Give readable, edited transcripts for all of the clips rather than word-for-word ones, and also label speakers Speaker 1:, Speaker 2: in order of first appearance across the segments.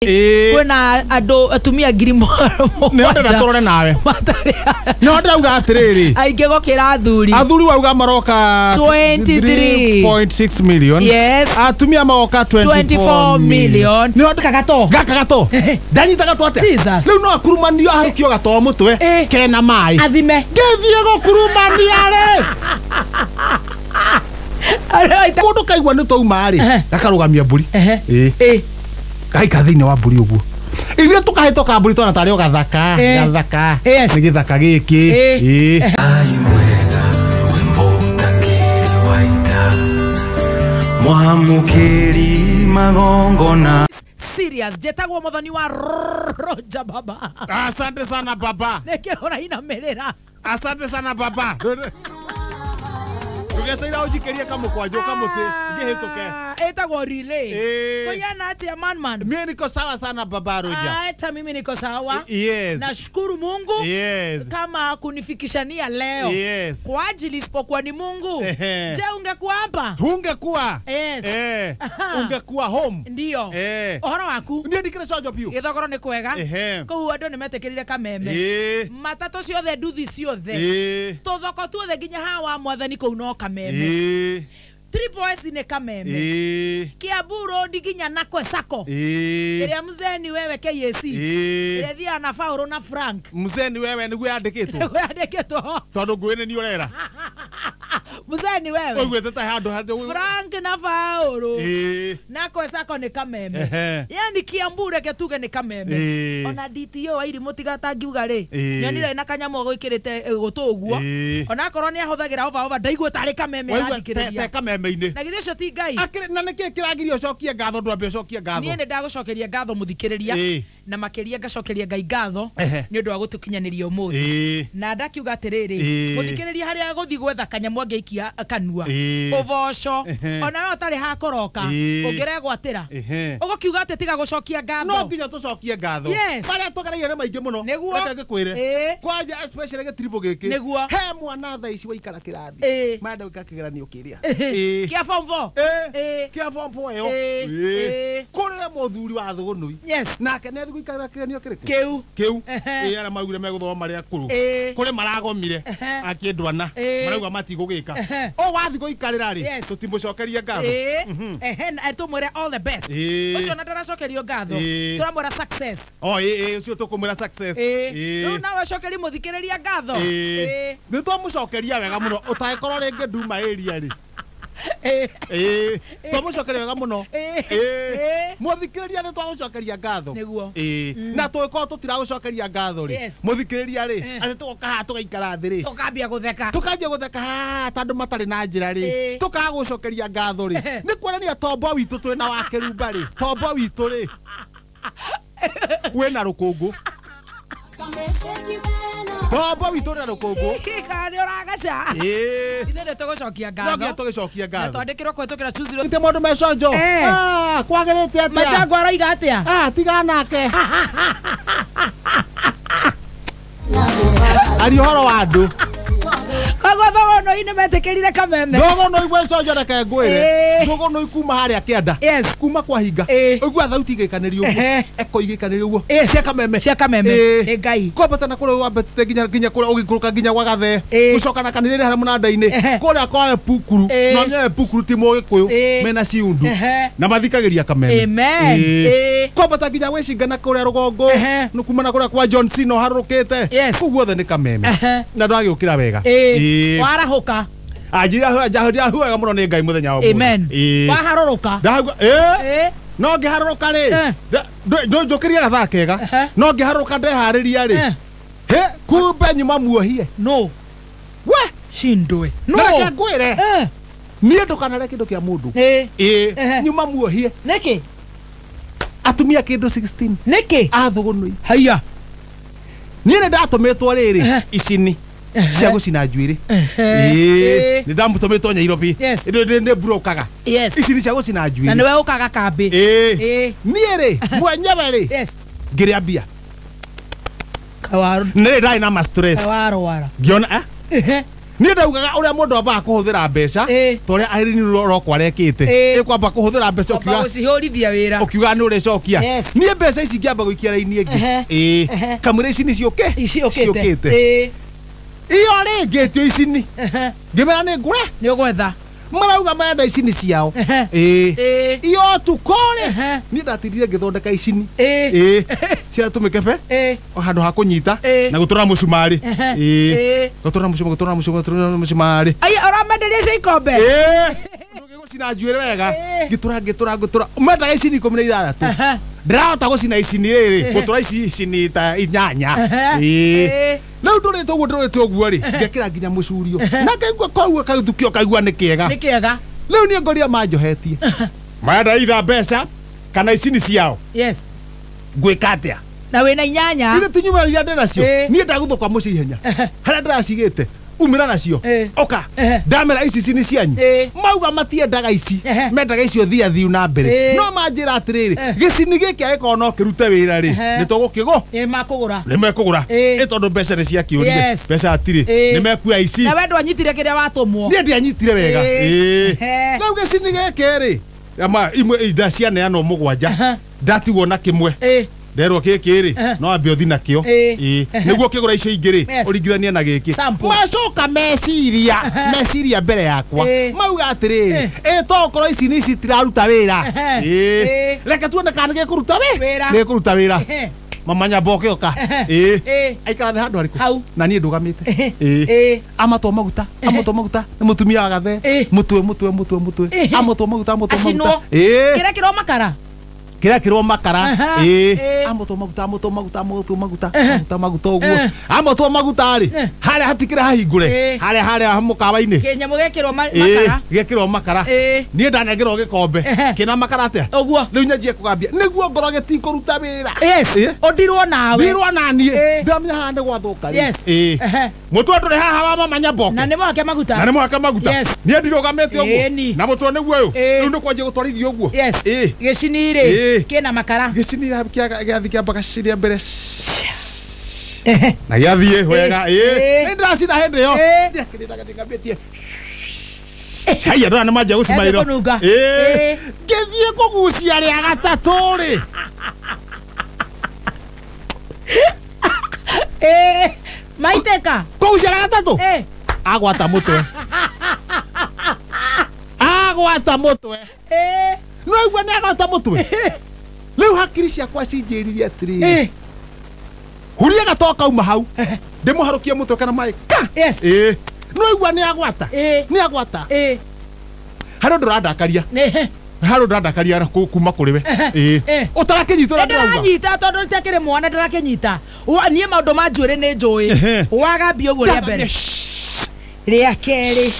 Speaker 1: Kwĩna andũ atumia ngiri
Speaker 2: nä ndĩrenda tũrore nawe no ndĩrauga atĩrĩrĩ
Speaker 1: aingĩ gũkĩra athuri.
Speaker 2: Athuri wauga maroka
Speaker 1: 23.
Speaker 2: 3.6 million.
Speaker 1: Yes.
Speaker 2: Atumia magoka
Speaker 1: 24 million.
Speaker 2: Nĩ
Speaker 1: Gaka gato.
Speaker 2: Gaka gato ndanyita gato atĩa?
Speaker 1: Jesus.
Speaker 2: Rĩu no akurumanio aharũkio gato mũtwe kena maĩ
Speaker 1: Athime.
Speaker 2: Ngĩthiĩ gũkurumania rĩ mũndũ kaigua nĩ twauma rĩ gakarũgamia mbũri. Ĩĩ. Gaika thĩinĩ wa mbũri ũguo ithuĩ tũkahĩtũka mbũri twana tarĩ o gathaka gathaka nĩ gĩthaka gĩkĩ. Ĩĩ.
Speaker 3: Mwamũkĩri magongona.
Speaker 1: Serious jetagwo muthoni wa Roger baba.
Speaker 2: Asante sana baba.
Speaker 1: Nĩkĩ ũrainamĩrĩra?
Speaker 2: Asante sana baba. Ndũgeteira ũnjikĩrie kamũkwanjũ kamũtĩ ngĩhĩtũke.
Speaker 1: Ĩtagwo relay. Kũiana atĩa man man?
Speaker 2: Mimi niko sawa sana baba Roger.
Speaker 1: Hata mimi niko sawa.
Speaker 2: Yes.
Speaker 1: Nashukuru Mungu.
Speaker 2: Yes.
Speaker 1: Kama kunifikishania leo.
Speaker 2: Yes.
Speaker 1: Kwa ajili isipokuwa ni Mungu. Je, ungekuwa hapa?
Speaker 2: Ungekuwa.
Speaker 1: Yes.
Speaker 2: Ungekuwa home.
Speaker 1: Ndio. Ũhoro waku?
Speaker 2: Ndiĩ ndikĩrĩ conjo biũ.
Speaker 1: Gĩthogoro nĩ kwega. Kũu andũ nĩ metĩkĩrire kameme. Matatũ ciothe nduthi ciothe. Tũthoko tuothe nginya haha wa Mwathani kũu no kameme. Triple S nĩ kameme. Kiambu Road nginya na Kwesako. Ĩrĩa mzee ni wewe KAC. Ĩrĩa thiaga na Faũrũ na Frank.
Speaker 2: Mzee ni wewe nĩguo yandĩkĩtwo.
Speaker 1: Nĩguo yandĩkĩtwo.
Speaker 2: Tondũ ngũĩ nĩ niĩ ũrera.
Speaker 1: Mzee ni wewe.
Speaker 2: Ũiguĩte ta handũ
Speaker 1: Frank na Faũrũ. Na Kwesako nĩ kameme. Yani Kiambu reke tuge nĩ kameme. Ona DTO wa Irimũ tiga tangiuga rĩ. Nyonire na kanyamũ gwĩkĩrĩte gũtũ ũguo. Ona akorwo nĩ ahũthagĩra over over ndaigua tarĩ kameme arathikĩrĩria.
Speaker 2: Te kameme-inĩ.
Speaker 1: Na githĩ ũcio ti Ngai?
Speaker 2: Na nĩkĩ kĩragiria ũcokie ngatho ndwambe ũcokie ngatho?
Speaker 1: Niĩ nĩ ndagũcokeria ngatho mũthikĩrĩria. Na makĩria ngacokeria Ngai ngatho nĩ ũndũ wa gũtũkinyanĩria ũmũthĩ. Na ndakiuga atĩrĩrĩ, mũthikĩrĩria harĩa agũthiĩ gwetha kanyamũ angĩikia kanua, ũboco, ona we ũtarĩ hakoroka, ũngĩregwatĩra. Ũgũkiuga atĩ tiga gũcokia ngatho.
Speaker 2: No nginya tũcokie ngatho. Marĩa tũgereire nĩ maingĩ mũno. Reke ngĩkwĩre. Kwanja especially gĩtiribũ gĩkĩ. He mwana thaa ici waikara kĩrathi. Marenda gwĩka kĩgeranio kĩrĩa.
Speaker 1: Kĩa form 4.
Speaker 2: Kĩa form 4 ĩyo. Kũrĩ mũthuri wa Thũgũnũi. Nake nĩ athiĩ gũikara kĩgeranio kĩrĩkũ?
Speaker 1: Kĩu.
Speaker 2: Kĩu. Ĩĩ arĩa maugire megũthoma marĩ akũrũ. Kũrĩ maragomire akĩndwana. Marauga matigũgĩka. O wathiĩ gũikarĩra rĩ, tũtimũcokeria ngatho.
Speaker 1: Tũmwĩre all the best. Ũcio ona ndaracokerio ngatho. Tũramwĩra success.
Speaker 2: O ĩĩ ũcio tũkũmwĩra success.
Speaker 1: Rĩu nawe ũcokerie mũthikĩrĩria ngatho.
Speaker 2: Nĩ twamũcokeria wega mũno ũtangĩkorwo rĩngĩ nduma area rĩ. Twamũcokeria wega mũno. Mũthikĩrĩria nĩ twagũcokeria ngatho. Na tũgĩkorwo tũtiragũcokeria ngatho rĩ, mũthikĩrĩria rĩ, atĩ tũgoka haha tũgaikara thĩ rĩ,
Speaker 1: tũkambia gũtheka.
Speaker 2: Tũkanjia gũtheka haha ta andũ matarĩ na njĩra rĩ, tũkaga gũcokeria ngatho rĩ, nĩ kuonania tombo witũ twĩna wa kĩrumba rĩ, tombo witũ rĩ wĩna rũkũngũ. Tombo witũ na rũkũngũ.
Speaker 1: Kana nĩ ũragaca. Ithuĩ nĩ tũgũcokia ngatho.
Speaker 2: No nginya tũgĩcokia ngatho.
Speaker 1: Na twandĩkĩrwo kũhĩtũkĩra 20.
Speaker 2: Te mũndũ meconjo. Kwagĩrĩte atĩa?
Speaker 1: Machango aroiga atĩa?
Speaker 2: Tiga nake. Ari ũhoro wa andũ.
Speaker 1: Koguo Thũgũnũi nĩ metĩkĩrire kameme.
Speaker 2: Thũgũnũi gweconjo reke ngwĩre. Thũgũnũi kuma harĩa kĩanda. Kuma kwa hinga. Ũigua thauti igĩkanĩrio ũguo. Eko igĩkanĩrio ũguo. Cia kameme.
Speaker 1: Cia kameme. Nĩ Ngai.
Speaker 2: Kwambata na kũrĩa wambatĩte nginya kũrĩa ũgĩikũrũka nginya gwa Gathee. Gũcoka na kanitha-inĩ harĩa mũnanda-inĩ. Kũrĩa kwa Pukuru. No nyewe Pukuru ti Mũgĩkũyũ. Mena ciundu. Na mathikagĩria kameme.
Speaker 1: Amen.
Speaker 2: Kwambata nginya gwĩcinga na kũrĩa rũgongo. Nĩ kuma na kũrĩa kwa John Cena ũharũrũkĩte. Kũu guothe nĩ kameme. Na ndwagĩũkĩra wega.
Speaker 1: Warahũka.
Speaker 2: Anjira njahuaga mũno nĩ Ngai mũthenya wa ũmũthĩ.
Speaker 1: Amen. Waharũrũka.
Speaker 2: No ngĩharũrũka rĩ, ndũnjũkĩrie gathaa kega. No ngĩharũrũka ndeharĩria rĩ. He kumbe nyuma muohie.
Speaker 1: No.
Speaker 2: We
Speaker 1: shindwe.
Speaker 2: No. Reke ngwĩre. Niĩ ndũkanarĩe kĩndũ kĩa mũndũ. Nyuma muohie.
Speaker 1: Nĩkĩ?
Speaker 2: Atumia kĩndũ 16.
Speaker 1: Nĩkĩ?
Speaker 2: A Thũgũnũi.
Speaker 1: Haiya.
Speaker 2: Niĩ nĩ ndatũmĩtwo rĩrĩ icini cia gũcina njuĩrĩ. Nĩ ndamũtũmĩtwo Nyairobi. Nĩ mburokaga. Ici nĩ cia gũcina njuĩrĩ.
Speaker 1: Na nĩwe ũkaga kambĩ.
Speaker 2: Niĩ rĩ mwenyewe rĩ ngĩrĩa mbia. Nĩ ndarĩ na ma stress.
Speaker 1: Kawarwara.
Speaker 2: Ngĩona. Niĩ ndaugaga ũrĩa mũndũ ambaga kũhũthĩra mbeca ta ũrĩa Irene Rokwa arekĩte. Ĩkwamba kũhũthĩra mbeca ũkiuga
Speaker 1: gũcihũrithia wĩra.
Speaker 2: Ũkiuga nĩ ũrĩcokia. Niĩ mbeca ici ngĩamba gũikia raini ĩngĩ. Ĩĩ. Kamũira ici nĩ ciũkĩte. Iyo rĩngĩ tio icini. Ngĩmera nĩ ngũre.
Speaker 1: Nĩ ũgwetha.
Speaker 2: Marauga marenda icini ciao. Ĩĩ. Iyo tukũ rĩ. Niĩ ndatindire ngĩthondeka icini. Ĩĩ. Cia tũmĩkebe. Handũ ha kũnyita na gũtũra mũcumarĩ. Ĩĩ. Gũtũra mũcumarĩ, mũcumarĩ.
Speaker 1: Ai ũramenderia cia ikombe.
Speaker 2: Ĩĩ. Ndũgĩgũcina njuĩrĩ wega. Ngĩtũra. Mendaga icini 16. Ndĩrahota gũcina icini rĩrĩ. Gũtũra ici icini ta 8. Ĩĩ. Rĩu ndũrĩte ũguo rĩ ngekĩra nginya mũcurio na ngaigua koguo kathukio kaigua nĩ kĩega.
Speaker 1: Nĩ kĩega.
Speaker 2: Rĩu niĩ ngoria manjohetie. Marenda itha mbeca kana icini ciao.
Speaker 1: Yes.
Speaker 2: Ngwĩka atĩa?
Speaker 1: Na wĩna 8.
Speaker 2: Ithe tinyuma iria ndĩ nacio. Niĩ ndagũthũka mũciĩ ihenya. Harĩa ndĩracigĩte umĩra nacio. Oka. Ndamera ici icini cianyu. Mauga matiendaga ici. Mendaga icio thiathiu na mbere. No manjĩra atĩrĩrĩ, gĩcini gĩkĩ angĩkorwo no kĩrute wĩra rĩ, nĩ tũgũkĩgũ.
Speaker 1: Nĩ makũgũra.
Speaker 2: Nĩ mekũgũra. Ĩ tondũ mbeca nĩ ciakĩũrire. Mbeca hatirĩ. Nĩ mekuoya ici.
Speaker 1: Na we ndwanyitire kĩrĩa watũmwo.
Speaker 2: Niĩ ndianyitire wega. Rĩu gĩcini gĩkĩ rĩ, ama imwe inda cianeanwo 7. Ndatigwo na kĩmwe. Nderwo gĩkĩ rĩ, no ambe ũthi nakĩo. Ĩĩ. Nĩguo ũkĩgũra icio ingĩ rĩ, ũringithanie na gĩkĩ. Macoka meciria mbere yakwa. Mauga atĩrĩrĩ, ĩ to okorwo ici nĩ ici citiraruta wĩra. Ĩĩ. Reke tuone kana nĩ gĩkũruta wĩra. Nĩ gĩkũruta wĩra. Mama Nyaboke oka. Ĩĩ. Aikara thĩ handũ harĩkũ? Na niĩ ndũgamĩte. Ĩĩ. Amatwo maguta, nĩ mũtumia wa gathe. Mũtwe. Amatwo maguta. Ĩĩ.
Speaker 1: Kĩrekĩrwo makara.
Speaker 2: Kĩrekĩrwo makara. Ĩĩ. Amũtwo maguta ũguo. Amũtwo maguta rĩ, harĩa hatikĩrĩ hahingũre. Harĩa mũkawa-inĩ.
Speaker 1: Kĩnyamũ gekĩrwo makara.
Speaker 2: Gekĩrwo makara. Niĩ ndanengerwo gĩkombe. Kĩna makara atĩa?
Speaker 1: Ũguo.
Speaker 2: Rĩu nyanjie kũgambia. Nĩguo ngoro gĩtikũruta wĩra.
Speaker 1: Yes. Ũndirwo nawe.
Speaker 2: Ndirwo na niĩ. Ndamenya haha nĩ gwathũka rĩ. Ĩĩ. Mũtwe ndũrĩ haha wa mama Nyaboke.
Speaker 1: Na nĩ mũhake maguta.
Speaker 2: Niĩ ndirũgamĩte ũguo. Na mũtwe nĩguo ũyũ. Rĩu nĩ kwanjia gũtwarithia ũguo.
Speaker 1: Yes. Gĩcini rĩ, kĩna makara.
Speaker 2: Gĩcini gĩathiĩ kĩambaga ciria mbere. Na gĩathiĩ wega. Ĩĩ. Nĩ ndĩracina hĩndĩ ĩyo. Ndiakĩrĩraga ndĩngambĩtie. Haiya ndona nĩ manjia gũcimairwo. Ĩĩ. Ngĩthiĩ kũgucia rĩa gatatũ rĩ.
Speaker 1: Ĩĩ. Maiteka.
Speaker 2: Kũgucia rĩa gatatũ? Agwata mũtwe. No igua nĩ agwata mũtwe. Rĩu hakiri ciakwa cinjĩririe atĩrĩrĩ. Huria gatoo kauma hau. Ndĩmũharũkie mũtwe kana maĩ ka. Ĩĩ. No igua nĩ agwata. Nĩ agwata. Harĩ ũndũ ũrandakaria. Harĩ ũndũ ũrandakaria kuma kũrĩ we. Ĩĩ. Ũtarakĩnyita ũrĩa ndĩrauga.
Speaker 1: Ndĩranyita tondũ itakĩrĩ mwana ndĩrakĩnyita. Niĩ maũndũ ma njuĩrĩ nĩ njũĩ. Wagambia ũguo rĩa mbere. Rĩa kerĩ.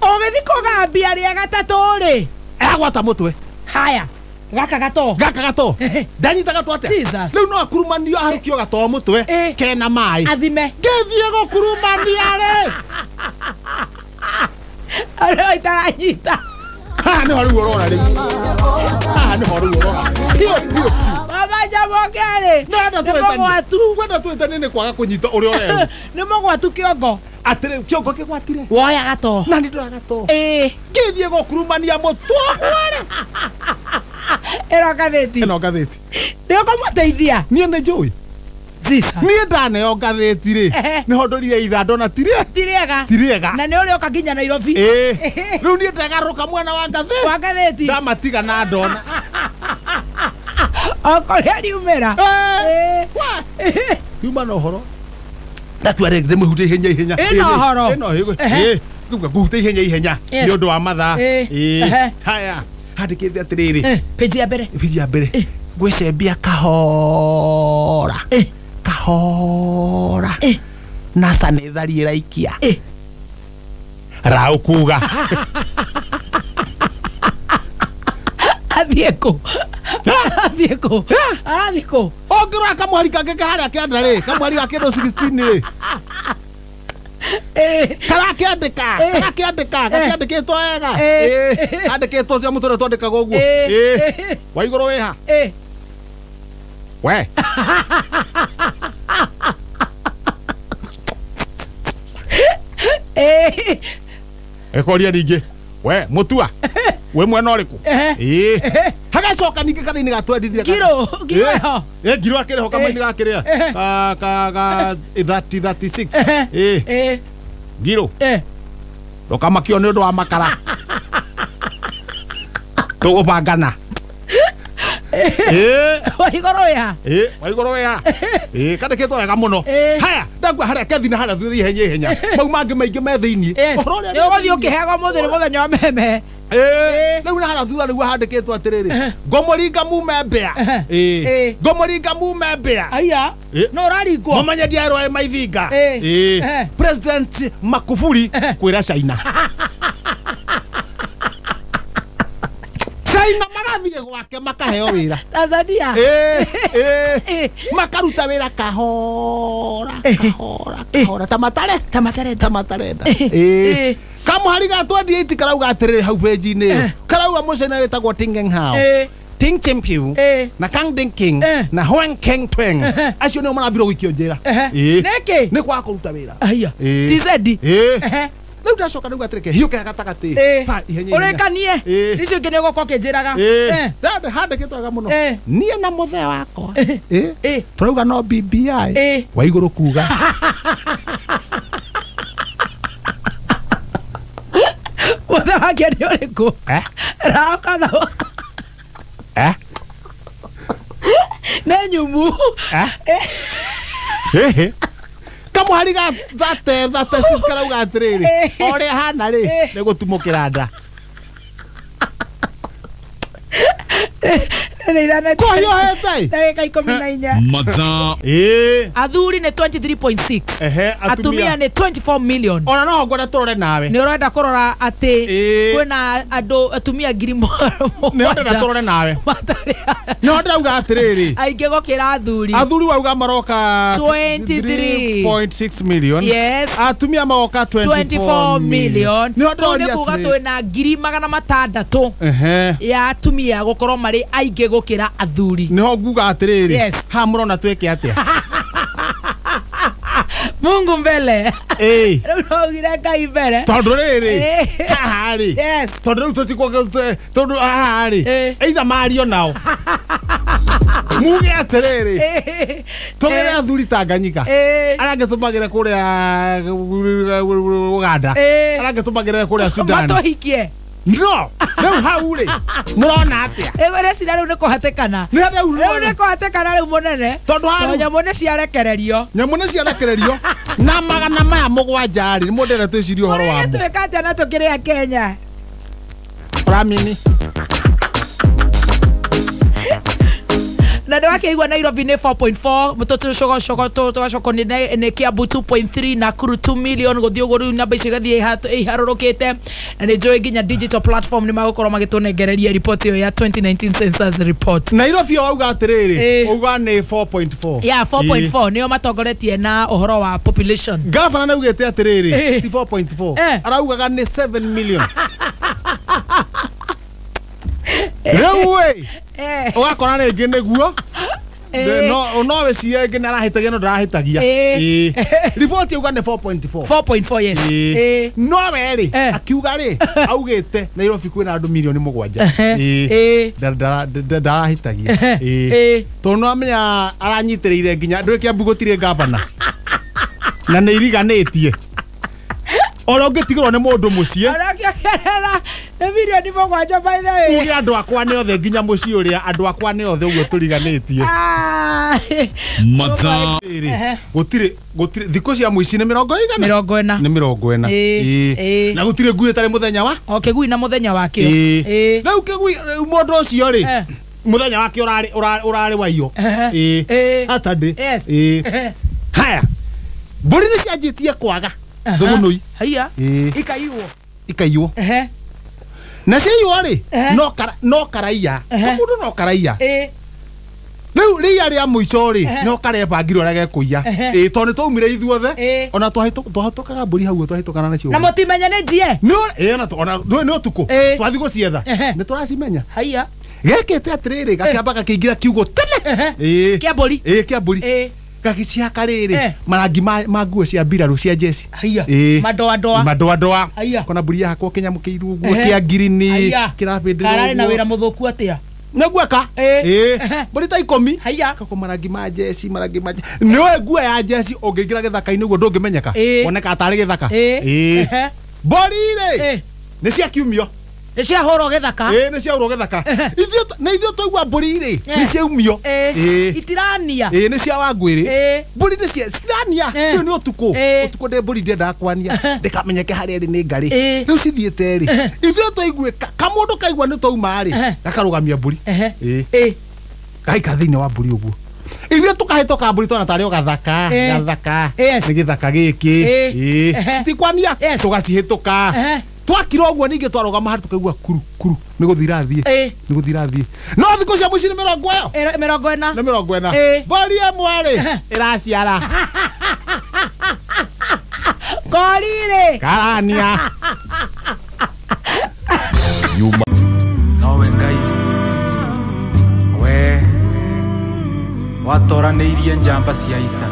Speaker 1: Ũgĩthiĩ kũgambia rĩa gatatũ rĩ.
Speaker 2: Agwata mũtwe.
Speaker 1: Haya. Gaka gatoo.
Speaker 2: Ndanyita gatoo atĩa? Rĩu no akurumanio aharũkio gatoo mũtwe kena maĩ.
Speaker 1: Athime.
Speaker 2: Ngĩthiĩ gũkurumania rĩ.
Speaker 1: Arĩa itaranyita.
Speaker 2: Haha nĩho rĩu ũrora rĩu. Haha nĩho rĩu ũrora. Biũ.
Speaker 1: Mama Nyaboke rĩ. Nĩ mũgwatu.
Speaker 2: Wenda twĩtanie nĩ kwaga kũnyita ũrĩa ũrerwo.
Speaker 1: Nĩ mũgwatu kĩongo.
Speaker 2: Atĩrĩ kĩongo kĩgwatire.
Speaker 1: Woya gatoo.
Speaker 2: Na nĩ ndoya gatoo.
Speaker 1: Ĩĩ.
Speaker 2: Ngĩthiĩ gũkurumania mũtwe ũguo rĩ.
Speaker 1: Ĩno ngathĩti. Nĩ ũkũmũteithia.
Speaker 2: Niĩ nĩ njũĩ. Niĩ ndaneo ngathĩti rĩ, nĩho ndorire ithaa ndona ti rĩega.
Speaker 1: Na nĩ ũrĩoka nginya Nairobi.
Speaker 2: Ĩĩ. Rĩu niĩ ndegarũrũka mwena wa ngathĩti. Ndamatiga na ndona.
Speaker 1: O kũrĩa riumĩra.
Speaker 2: Riuma na ũhoro. Ndatua rĩngĩ ndĩmũhutie ihenya.
Speaker 1: Ĩna ũhoro.
Speaker 2: Ĩno ngũhutie ihenya nĩ ũndũ wa mathaa. Ĩĩ. Haya. Handĩkĩte atĩrĩrĩ.
Speaker 1: Page ya mbere.
Speaker 2: Ngwĩcembia kahora. Kahora. NASA nĩ thari ĩraikia. Rau kuga.
Speaker 1: Athiĩ kũ? Arathiĩ kũ?
Speaker 2: Ũngĩrora kamwari kangĩ harĩa kĩanda rĩ, kamwari ga kĩndũ 16 rĩ. Karakĩandĩka, gakĩandĩkĩtwo wega. Kandĩkĩtwo cia mũtũrĩre twandĩkaga ũguo. Wa igũrũ wĩha? We. Ekoria ringi we mutua we mwena uriku hagacoka ningĩ kana-inĩ ga 23
Speaker 1: ngiro ngiro
Speaker 2: ngiro akĩrĩ ho kamainĩ gakĩrĩa ka ka 30 36 ngiro ndũkamakio nĩ ũndũ wa makara tũgũbangana
Speaker 1: waigoro ya
Speaker 2: waigoro ya kandĩkĩtwo wega mũno haya ndagua harĩa kethi na harĩa thutha ihenya ihenya mau mangĩ maingĩ me thĩinĩ
Speaker 1: ũhoro ũrĩa nĩ ũgũthiĩ ũkĩheagwo mũthĩ nĩ mũthenya wa meme
Speaker 2: rĩu na harĩa thutha nĩguo handĩkĩtwo atĩrĩrĩ ngũmũringa mume mbĩa ngũmũringa mume mbĩa
Speaker 1: aya no ũraringwo
Speaker 2: mũmenye ndiaerwo ĩ maithinga President Magufuli kwĩra China China magathiĩ gwake makaheo wĩra
Speaker 1: Tanzania
Speaker 2: makaruta wĩra kahora kahora kahora ta matarenda kamuhari ga 28 karauga atĩrĩrĩ hau page-inĩ karauga mũcena wĩtagwo Ting Hao Ting Chimpiu na Kang Ding King na Huang Keng Tweng acio nĩo marambirwo gũikio njĩra
Speaker 1: nĩkĩ
Speaker 2: nĩ kwaga kũruta wĩra
Speaker 1: aya TZ
Speaker 2: rĩu ndacoka rĩu atĩrĩke hiũke gatagatĩ pa ihenya
Speaker 1: ũrĩkanie icio ingĩ nĩ ũgũka ũkĩnjĩraga
Speaker 2: handĩkĩtwo wega mũno niĩ na mũthee wakwa tũrauga no BBI wa igũrũ kuga
Speaker 1: mũthee wake nĩ ũrĩkũ rao kana nĩ nyumu
Speaker 2: kamuhari ga 36 karauga atĩrĩrĩ o ũrĩa hana rĩ nĩ gũtumũkĩra nda ndagĩka
Speaker 1: 14
Speaker 3: mathaa
Speaker 1: athuri nĩ 23.6 atumia nĩ 24 million
Speaker 2: ona no ngwenda tũrore nawe
Speaker 1: nĩ ũrenda kũrora atĩ kwĩna andũ atumia ngiri
Speaker 2: nĩ ũrenda tũrore nawe nĩ ndĩrauga atĩrĩrĩ
Speaker 1: aingĩ gũkĩra athuri
Speaker 2: athuri wauga maroka
Speaker 1: 23.6
Speaker 2: million
Speaker 1: yes
Speaker 2: atumia magoka
Speaker 1: 24 million kũu nĩ kuga twĩna ngiri magana matandatũ ya atumia gũkorwo marĩ aingĩ gũkĩra athuri
Speaker 2: niho nguga atiriri ha murona twike atia
Speaker 1: Mungu mbele rĩu no ugire Ngai mbere
Speaker 2: tondu rĩrĩ haha rĩ tondu rĩu tũtikwo tondu haha rĩ either mario nao muge atĩrĩrĩ tũgĩre athuri Tanganyika arĩa angĩ tũmagĩre kũrĩa Uganda arĩa angĩ tũmagĩre kũrĩa Sudan
Speaker 1: matũhikie
Speaker 2: no rĩu hau rĩ mũrona atĩa
Speaker 1: rĩu rĩu nĩ kũhatĩkana rĩu nĩ kũhatĩkana rĩu mũnene
Speaker 2: tondũ haru
Speaker 1: nyamũ nĩ ciarekererio
Speaker 2: nyamũ nĩ ciarekererio na magana maya mũgwanja rĩ nĩ mũndere twĩcirie ũhoro wamo
Speaker 1: twĩka atĩa na tũkĩrĩa Kenya
Speaker 2: Ramini
Speaker 1: na nĩ wakĩigua Nairobi nĩ 4.4 tũcogocogo tũgacoka nĩ Kiambu 2.3 Nakuru 2 million gũthiĩ ũguo rĩu namba icio igathiĩ iharũrũkĩte na nĩ njũĩ nginya digital platform nĩ magũkorwo magĩtũnengereria report ĩyo ya 2019 census report
Speaker 2: Nairobi wauga atĩrĩrĩ uga nĩ 4.4
Speaker 1: yeah 4.4 nĩo matongoretie na ũhoro wa population
Speaker 2: gavana nĩ augĩte atĩrĩrĩ ti 4.4 araugaga nĩ 7 million rĩu ĩ ũgakora rĩngĩ nĩguo no wĩcirie rĩngĩ nĩarahĩtagia no ndarahĩtagia riboti auga nĩ 4.4
Speaker 1: 4.4 yes
Speaker 2: no we rĩ akiuga rĩ augĩte Nairobi kwĩna andũ mirioni 7 ndarahĩtagia tondũ nĩwamenya aranyitĩrĩire nginya ndũĩ Kiambu gũtirĩ gavana na nĩ iriganĩtie ora ũngĩtigĩrwo nĩ mũndũ mũciĩ
Speaker 1: nĩ mirioni 7 by the way
Speaker 2: uge andũ akwa nĩ othe nginya mũciĩ ũrĩa andũ akwa nĩ othe ũguo tũriganĩtie
Speaker 3: mathaa
Speaker 2: gũtirĩ thikũ cia mũici nĩ mĩrongo ĩigana
Speaker 1: 40
Speaker 2: nĩ 40 na gũtirĩ ngui ĩtarĩ mũthenya wa
Speaker 1: o kĩgui na mũthenya wakĩo
Speaker 2: rĩu kĩgui mũndũ ũcio rĩ mũthenya wake ũrarĩ waiyo Saturday haya mbũri nĩ cianjĩtie kwaga thũgũnũi
Speaker 1: haiya ikaiywo
Speaker 2: na ciaiywo rĩ no karaiya mũndũ no karaiya rĩu rĩia rĩa mũico rĩ no karebangirwo ũrĩa gekũiya tondũ nĩ twaumire ithuothe ona twahĩtũkaga mbũri hau twahĩtũkana nacio
Speaker 1: na mũtimenya nĩ njie
Speaker 2: nĩ ũtukũ twathiĩ gũcietha nĩ tũracimenya
Speaker 1: haiya
Speaker 2: gekĩte atĩrĩrĩ gakĩamba gakĩingĩra kiugũ tene
Speaker 1: kĩa mbũri
Speaker 2: kĩa mbũri Gagĩcihaka rĩrĩ marangi ma nguo cia mbirarũ cia jeci.
Speaker 1: Madoadoa.
Speaker 2: Madoadoa. Kona mbũri yahakwo kĩnyamũ kĩirũ ũguo kĩa ngirini kĩrabĩndĩrwo.
Speaker 1: Kararĩ na wĩra mũthũku atĩa?
Speaker 2: Nĩguoka. Mbũri ta 10. Kako marangi ma jeci, marangi ma jeci. Nĩũĩ nguo ya jeci ũngĩingĩra gĩthaka-inĩ ũguo ndũngĩmenyeka. Woneka tarĩ gĩthaka. Mbũri rĩ nĩ cia kiumio.
Speaker 1: Nĩ ciahũrwo gĩthaka.
Speaker 2: Nĩ ciahũrwo gĩthaka. Nĩ ithuĩ twaigua mbũri rĩ nĩ ciaumio.
Speaker 1: Itirania.
Speaker 2: Nĩ cia Wangwĩrĩ. Mbũri nĩ cia citirania. Rĩu nĩ ũtukũ. Ũtukũ ndĩ mbũri ndiendaga kwania. Ndĩkamenyeke harĩa ĩrĩ nĩ ngarĩ. Rĩu cithiĩte rĩ. Ithuĩ twaigua kamũndũ kaigua nĩ twauma rĩ gakarũgamia mbũri. Gaika thĩinĩ wa mbũri ũguo. Ithuĩ tũkahĩtũka mbũri twana tarĩ o gathaka. Gathaka. Nĩ gĩthaka gĩkĩ. Citikwania. Tũgacihĩtũka. Twakira ũguo ningĩ twarũgama handũ tũkaigua kuru kuru nĩ gũthiĩ irathiĩ nĩ gũthiĩ irathiĩ no thikũ cia mũciĩ nĩ mĩrongo ĩyo
Speaker 1: 40
Speaker 2: nĩ 40 mbũri ĩmwe rĩ ĩraciara
Speaker 1: kori rĩ
Speaker 2: karania
Speaker 3: nowe Ngai we watoranĩirie njamba cia ita.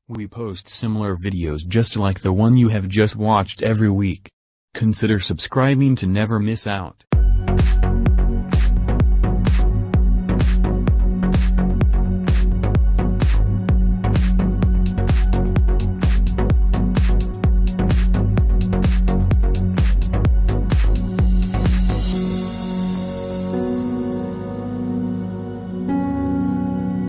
Speaker 4: We post similar videos just like the one you have just watched every week. Consider subscribing to never miss out.